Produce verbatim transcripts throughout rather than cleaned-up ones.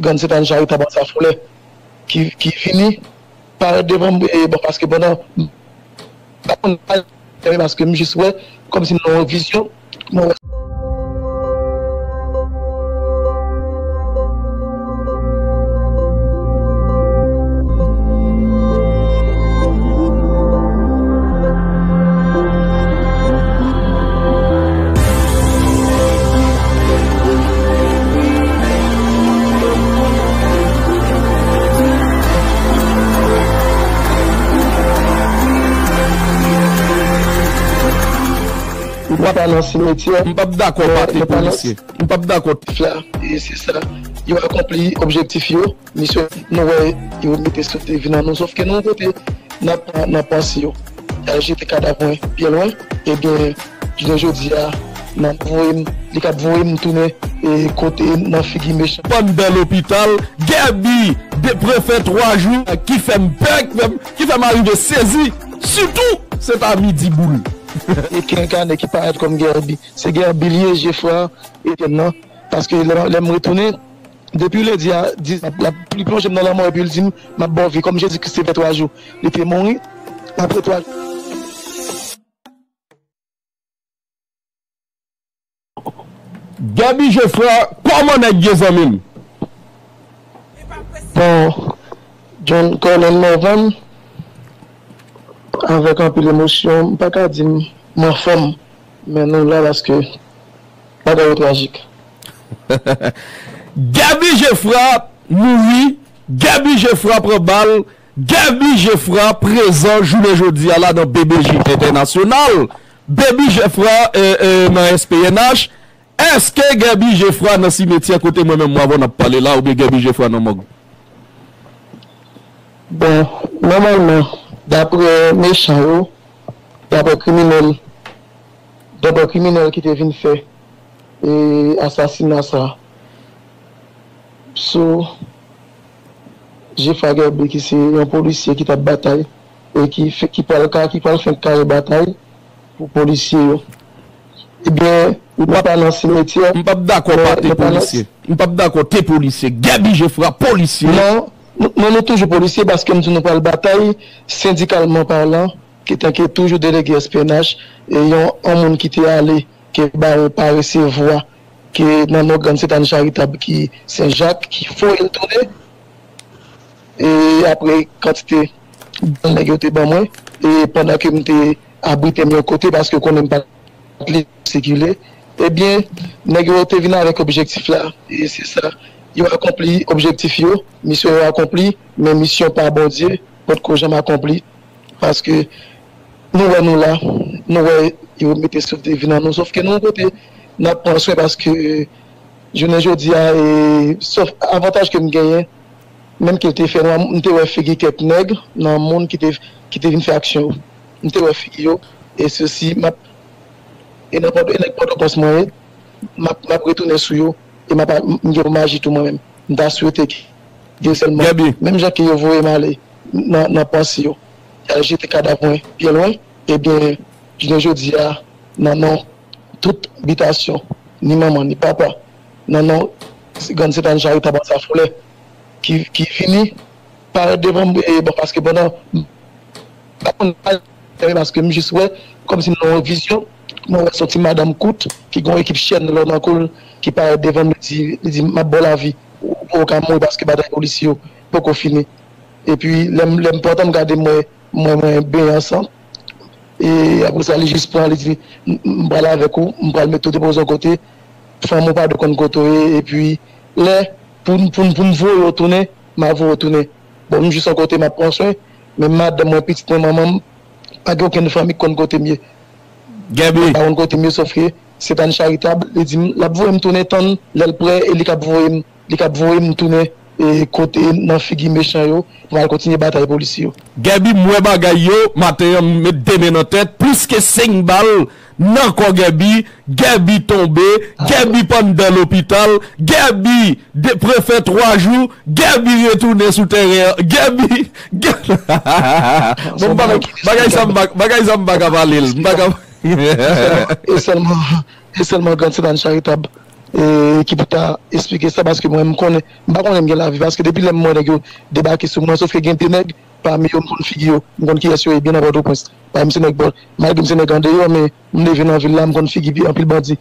Grann Sentàn Charitab Anse Laflè ki, ki vini parèt devan m, e, bon, paske pandan, m pa konn pale, men paske m jis wè, kòmsi m nan yon vizyon, mwen wè. Ou pa ta nan simetyè. M p ap dakò pate polisye. M p ap dakò. La, e se sa. Yo akonpli objektif yo. Misye, nou wè, yo mete sou te vin an nou. Sòf ke nou, yon kote, nan, nan panse yo. Y al jete kadav mwen byen lwen. Ebyen, jounen jodi a, nan voye m, li k ap voye m tounen, e, kote nan figi mechan. Pandan lopital, Guerby, de prefè twa jou, ki fè m pè, ki fè m, ki fè m arive sezi, sitou, se ta midi boul. E kenkannen ki parèt kòm Guerby. Se Guerby li ye, Jefra, Etienne nan. Paske lè, lè m retounen, depi lendi a, di, l ap, l ap, li plonje m nan lanmò epi l di m, "M ap ba w vi." Kòm Jezi Kris te fè twa jou, li te mouri. Apre twa Guerby Jefra, kòman nèg ye, zanmi m? Bon, John Colin Morvan, avèk anpil emosyon, m pa ka di m, m anfòm, men nou la paske bagay yo trajik. Guerby Jefra mouri, Guerby Jefra pran bal, Guerby Jefra prezan jounen jodi a la nan B B J Entènasyonal, Guerby Jefra, e, e, nan S P N H. Èske Guerby Jefra nan simetyè kote mwen menm m avè w n ap pale la, oubyen Guerby Jefra nan mòg? Bon, nòmalman, daprè mechan yo, daprè kriminèl, daprè kriminèl ki te vin fè, e, asasina sa sou Jefra Guerby, ki se yon polisye ki t ap batay e ki fè, ki pral ka, ki pral fenk kare batay pou polisye yo. Ebyen, li pa nan simetyè. M p ap dakò pate polisye. M p ap dakò te polisye. Guerby Jefra, polisye. Non, nou, nou, nou toujou polisye paske m di nou pral batay, sendikalman palan, ki tanke toujou delege S P N H, e yon, yon moun ki te ale, ke bawon pa resevwa, ke nan non Grann Sentàn Charitab ki Sen Jak, ki voye l tounen. E apre kantite bal nèg yo te ban mwen, e pandan ke m te abrite m yon kote, paske konnen m pa t libre sikile, ebyen, nèg yo te vin avèk objektif la, e se sa. Yo akonpli objektif yo, misyon yo akonpli, men misyon pa Bondye potko janm akonpli, paske nou wè nou la, nou wè yo mete sou te vin an nou, sòf ke nou yon kote n ap pran swen, paske jounen jodi a, e, sòf avantaj ke m genyen, menm ke l te fè nwa, m te wè figi kèk nèg nan moun ki te, ki te vin fè aksyon yo. M te wè figi yo, e sesi, m ap, e nan Pòto, e nèg Pòtoprens mwen ye, m ap, m ap retounen sou yo, e m ap, m gen pou m aji tou mwen menm. M ta swete ke, ke sèlman, menm jan ke yo voye m ale nan, nan panse yo, y al jete kadav mwen byen lwen, ebyen, jounen jodi a, nan non tout bitasyon, ni manman, ni papa, nan non Grann Sentàn Charitab Anse Laflè, ki, ki vini parèt devan m, e, bon, paske pandan, m pa konn pale, men paske m jis wè, kòmsi m nan yon vizyon, mwen wè s on ti madanm kout, ki gen yon ekip chèn lò nan kou l, ki parèt devan m, li di, li di, "M ap ba w lavi, ou poko ka mouri paske batay polisye yo poko fini." Epi, lè m, lè m pran tan m gade, m wè, m wè mwen benyen an san. E apre sa, li jis pran, li di, "M, m pral avèk ou, m pral mete w depoze w kote, fanmi w pa dwe konn kote w ye." Epi, lè, pou, pou, pou m voye w tounen, m a voye w tounen. Bon, m jis yon kote, m ap pran swen, men madanm mwen, pitit mwen, manman m, pa gen okenn fanmi k konn kote m ye. Guerby. Pa konn kote m ye, sòf ke Sentàn Charitab, li di m, l ap voye m tounen, tann lè l prè, e li k ap voye m, li k ap voye m tounen, e, kote nan figi mechan yo, pou m al kontinye batay polisye yo. Guerby, m wè bagay yo, maten an, m met de men nan tèt, plis ke senk bal nan kò Guerby, Guerby tonbe, Guerby pandan lopital, Guerby de prefè twa jou, Guerby retounen sou tèren an, Guerby, Guerby. Bon, bagay, bagay sa m pa, bagay sa m pa ka pale l, m pa ka. E sèlman, e sèlman Grann Sentàn Charitab e, ki pou ta esplike sa, paske mwen, m konnen, m pa konnen m gen lavi, paske depi lè m wè nèg yo debake sou mwen, sofke gen de nèg, pami yo, m konn figi yo, m konn kiyès yo ye byen nan Pòtoprens. Pami se nèg Pòt, malgre m se nèg andeyò, men m leve nan vil la, m konn figi anpil bandi.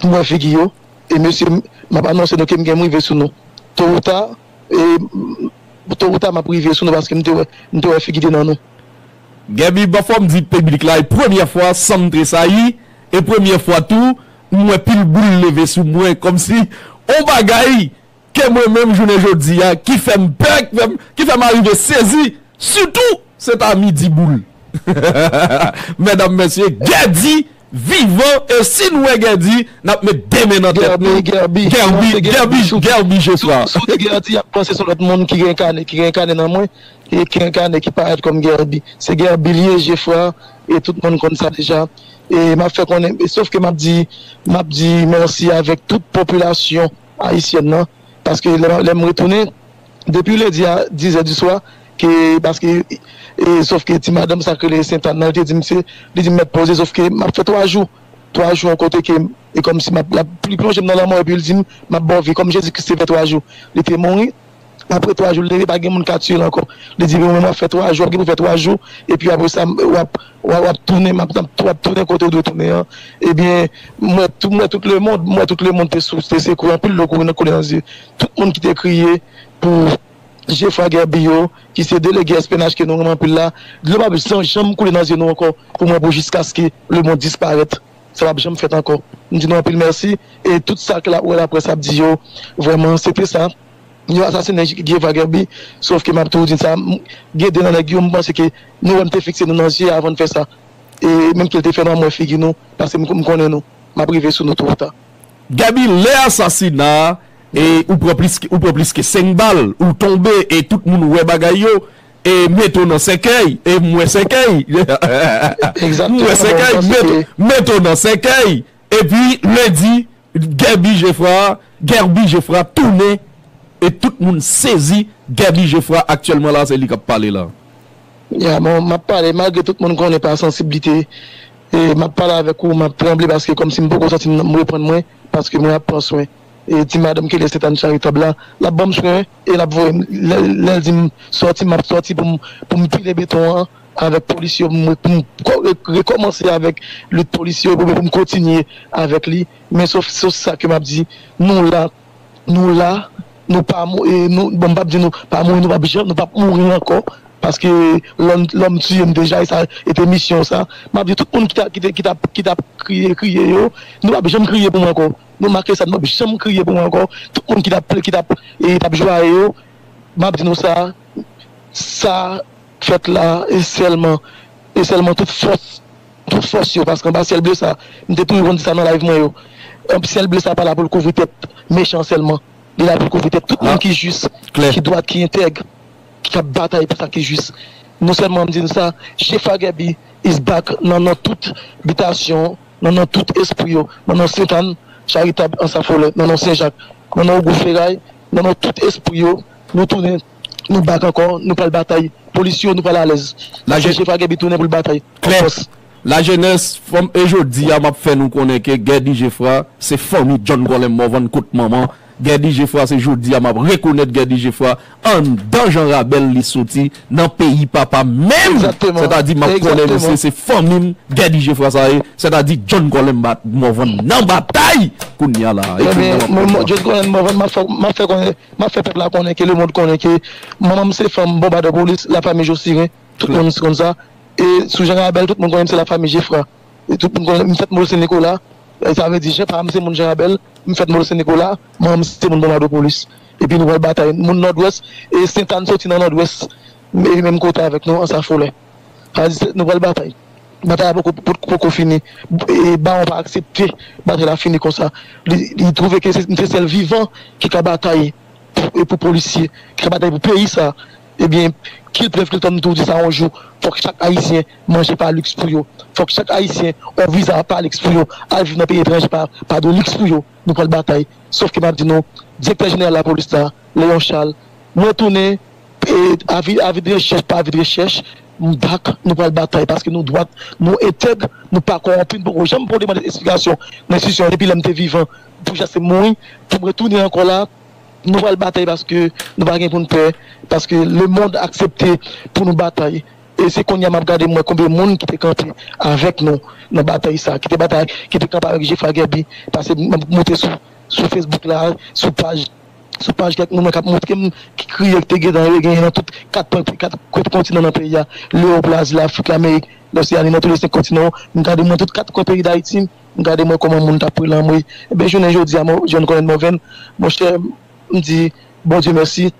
M wè figi yo, e mesye, m, m ap anonse nou ke m gen m rive sou nou. To ou ta, e, to ou ta, m ap rive sou nou, paske m te wè, m te wè figi de nan nou. Gaby, bon, fò m di piblik la, e premyè fwa san m tresayi, e premyè fwa tou, m wè pil boul leve sou mwen, kòmsi on bagay ke mwen menm jounen jodi a, ki fè m pè, ki fè m, ki fè m arive sezi, sitou, se ta midi boul. Medam, mesye, Gèdi vivan, e si n wè Gèdi, n ap met de men nan tèt nou. Gèbi, Gèbi, Gèbi, Gèbi Jefra. Si w te Gèdi, y ap panse se lòt moun ki renkane, ki renkane nan mwen, e ki renkane, ki parèt kòm Gèbi. Se Gèbi li ye, Jefra, e tout moun konn sa deja. E m ap fè konnen, e sofke m ap di, m ap di mèsi avèk tout popilasyon ayisyèn nan, paske lè, lè m retounen, depi lendi a dizè di swa, ke, paske, e, sofke ti madanm sa k rele Sentàn nan, li te di m se, li di m mèt poze, sofke m ap fè twa jou, twa jou yon kote ke, e kòmsi m ap, l ap, li plonje m nan lanmò, epi li di m, m ap ba w vi, kòm Jezi Kris te fè twa jou, li te mouri, apre twa jou, li leve, pa gen moun ka tiye l ankò. Li di, bon, mwen, m ap fè twa jou, w ap gen pou fè twa jou, epi apre sa, w ap, w ap, w ap tounen, m ap, w ap tounen kote w dwe tounen an. Ebyen, m wè tout, m wè tout lemonn, m wè tout lemonn te sou, te sekwe, anpil dlo kouri nan, koule nan zye. Tout moun ki te kriye pou Jefra Gèbi yo, ki se delege S P N H ke nou renmen anpil la, dlo p ap janm, janm koule nan zye nou ankò pou mwen, pou jiskaske lemonn disparèt. Sa p ap janm fèt ankò. M di nou anpil mèsi, e tout sa ke la, wè laprès ap di yo, vrèman, se te sa. Yo asasinen Jefra Gèbi, sofke m ap toujou di sa, m, gen de nan nèg yo, m panse ke nou wè m te fikse nou nan zye avan n fè sa. E menm ke l te fè nou, m wè figi nou, paske m, m konnen nou. M ap rive sou nou to ou ta. Gaby, lè asasina a, e ou pran plis ke, ou pran plis ke senk bal, ou tonbe, e tout moun wè bagay yo, e mete w nan sèkèy, e m wè sèkèy. M wè sèkèy, mete, mete w nan sèkèy. Epi lendi, Gèbi Jefra, Gèbi Jefra tounen, e tout moun sezi, Gèbi Jefra aktyèlman la, se li k ap pale la. Ya, bon, m ap pale, malgre tout moun konnen pa sansiblite, e m ap pale avèk ou, m ap tranble, paske kòmsi m poko santi m, m reprann mwen, paske mwen ap pran swen. E ti madanm ki rele Sentàn Charitab la, l ap ban m swen, e l ap voye m, lè, lè l di m sòti, m ap sòti pou m, pou m pile beton an avèk polis yo, pou m, pou m ko-, re-, rekòmanse avèk lit polis yo, pou, pou m kontinye avèk li. Men sof, sof sa ke m ap di, nou la, nou la, nou pa mou-, e nou, bon, m p ap di nou pa mouri, nou p ap janm, nou p ap mouri ankò, paske lòm, lòm tiye m deja, e sa, e te misyon sa. M ap di tout moun ki ta, ki te, ki t ap, ki t ap kriye, kriye yo, nou p ap janm kriye pou mwen ankò. Nou make sa, nou p ap janm kriye pou mwen ankò. Tout moun ki t ap, ki t ap, e t ap jwaye yo, m ap di nou sa, sa fèt la, e sèlman, e sèlman tout fòs, tout fòs yo, paske anba syèl ble sa, m te toujou konn di sa nan live mwen yo. Syèl ble sa pa la pou l kouvri tèt mechan sèlman. Li la pou l kouvri tèt tout moun ki jis, ki dwat, ki entèg, ki ap batay pou sa ki jis. Non sèlman m di nou sa, Jefra Gèbi is back nan, nan tout bitasyon, nan, nan tout espri yo, nan, nan Sentàn, Charitab, Ansa Folè, nan, nan Sen Jak, nan, nan Ogou Feray, nan, nan tout espri yo, nou tounen, nou back ankò, nou pral batay. Polis yo, nou pral alèz. Paske Jefra Gèbi tounen pou l batay. An fòs. Lajenès, fanm, e jodi a, m ap fè nou konnen ke Gèdi Jefra se fanmi John Colem Morvan kot manman. Gèdi Jefra, se jodi a m ap rekonèt Gèdi Jefra anndan Jan Rabèl li soti nan peyi papa menm. Egzakteman. Sètadi m ap konnen misye se fanmi m, Gèdi Jefra sa ye, sètadi John Colem Morvan nan batay kounye a la. Ebyen, mwen, mwen, John Colem Morvan, m ap fè, m ap fè konnen, m ap fè pèp la konnen ke lemonn konnen ke manman m se fanm bonbadè polis, lafanmi Josiren, tout moun konn sa. E sou Jan Rabèl, tout moun konnen m se lafanmi Jefra. E tout moun konnen m fèt Mòl Sen Nikola. E sa vle di, Jan pa m se moun Jan Rabèl, m fèt Mòl Sen Nikola, manman m se moun Bonbadopolis. Epi nou pral batay. Moun Nòdwès, e Sentàn soti nan Nòdwès, e menm kote avèk nou, Ansa Folè. Sa vle di, nou pral batay. Batay la poko, poko, poko fini. E Bawon pa aksepte batay la fini konsa. Li, li twouve ke se, se sèl vivan ki ka batay pou, e pou polisye, ki ka batay pou peyi sa. Ebyen, Kilprèv Kilton m toujou di sa yon jou, fòk chak Ayisyen manje pa liks pou yo. Fòk chak Ayisyen yon viza pa liks pou yo. Al viv nan peyi etranje pa, pa de liks pou yo. Nou pral batay. Sòf ke m ap di nou, direktè jeneral lapolis la, Léon Charles, mwen tounen, e, avi, avi de rechèch pa avi de rechèch, M back, nou pral batay paske nou dwat, nou entèg, nou pa kòwonpi, nou poko janm pran demann eksplikasyon nan enstitisyon depi lè m te vivan pou jaske m mouri, pou m retounen ankò la, nou pral batay paske nou pa gen pou n pè, paske lemonn aksepte pou nou batay. E se kounye a m ap gade m wè konbyen moun ki te kanpe avèk nou nan batay sa, ki te batay, ki te kanpe avèk Jefra Gèbi, paske m ap monte sou, sou Facebook la, sou paj sou paj kèk moun k ap montre m ki kriye ki te gentan genyen nan tout kat pwen, kat, kat kontinan nan peyi a, Lewòp, Lazi, Lafrik, Lamerik, Loseani, nan tou le senk kontinan yo. M gade mwen tout kat kwen peyi Dayiti, m gade mwen kòman moun t ap rele anmwe. Ebyen, jounen jodi a, John Colin Morvan, monchè, m di Bondye mèsi,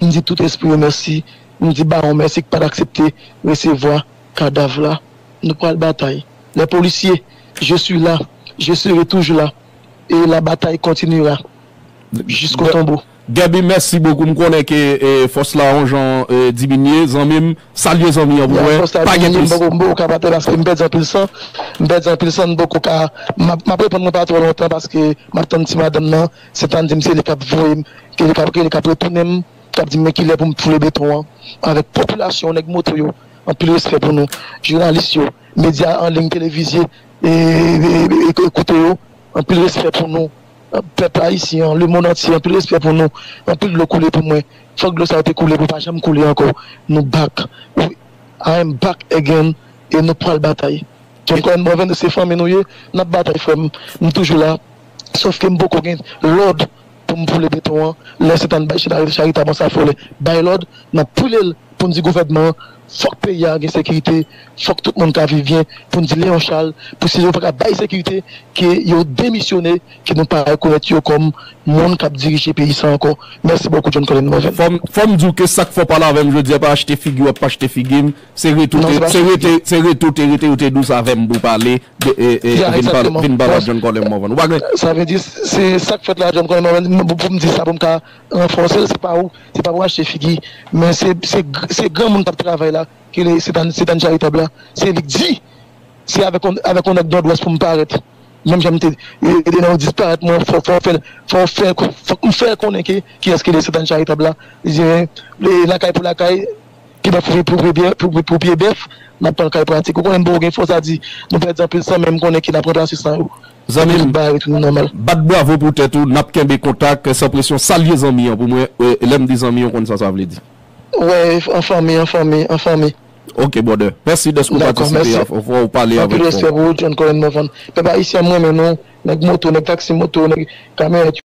m di tout espri yo mèsi, m di Bawon mèsi ki pa t aksepte resevwa kadav la. Nou pral batay. Les policiers, je suis là, je serai toujours là, et la bataille continuera. Jusqu'au tombeau. Gaby, mèsi bokou. M konnen ke e, fòs la yon jan e, diminye. Zanmi m, salye zanmi an pou mwen. Fòs la pa gen diminye, m plis. Poko, m poko ka pati paske m pèdi anpil san. M pèdi anpil san, m poko ka. M ap, m ap reponn mwen pa twò lontan paske m ap tann ti madanm nan. Sentàn di m se li k ap voye m, ke li k ap, ke li k ap retounen m, k ap di m men kilè pou m foule beton an. Avèk popilasyon, nèg moto yo, anpil respè pou nou. Jounalis yo, medya an liy, televizye, e, e, e, e, koute yo, anpil respè pou nou. Pèp ayisyen an, lemonn antye, anpil respè pou nou. Anpil dlo koule pou mwen. Fòk dlo sa yo te koule pou pa janm koule ankò. Nou back. We, I am back again. E nou pral batay. John Colin Morvan, se fanmi nou ye. N ap batay, frè m. M toujou la. Sòf ke m poko gen lòd pou m boule beton an. Lè Sentàn bay chita charitab an sa fò lè bay lòd, n ap boule l pou n di gouvènman an, fòk peyi a gen sekirite, fòk tout moun ka viv byen, pou n di Léon Charles, pou si yo pa ka bay sekirite, ke yo demisyone, ke nou pa rekonèt yo kòm moun k ap dirije peyi sa ankò. Mèsi bokou, John Colin Morvan. Fò m, fò m di w ke sa k fè w pale avè m jodi a pa achte figi w ap achte figi m, se rete w te, se rete, se rete w te rete, ou te dous avè m pou w pale de, e, e, vin pale, vin pale a John Colin Morvan. Ou pa gen. Sa vle di, se sa k fèt la, John Colin Morvan, pou, pou m di sa, pou m ka ranfòse l, se pa ou, se pa pou achte figi, men se, se, se granmoun k ap travay la, ki rele Sentàn, Sentàn Charitab la, se li k di, se avèk yon, avèk yon nèg Nòdwès pou m parèt. Menm jan m te, e, e, nan disparèt mwen, fò, fò fè, fò fè, fòk m fè konnen ke, kiyès ki rele Sentàn Charitab la. Li di, e, lakay pou lakay, ki nan pou, pou, pou, pou, pou pye bèf, n ap pran kay pratik. Ou konnen m poko gen fòs a di, nou pèdi anpil san, men m konnen ke n ap ranplase san yo. Zanmi m, bat bravo pou tèt ou, n ap kenbe kontak, san presyon, salye zanmi an pou mwen, e, lè m di zanmi, ou konn sa sa vle di. Wè, an fanmi, an fanmi, an fanmi. Ok, brother. Mèsi dèske w patisipe, fò w pale avèk nou. Anpil respè pou ou, John Colin Morvan. Pèp ayisyen, m renmen nou, nèg moto, nèg taksi moto, nèg kamyonèt yo.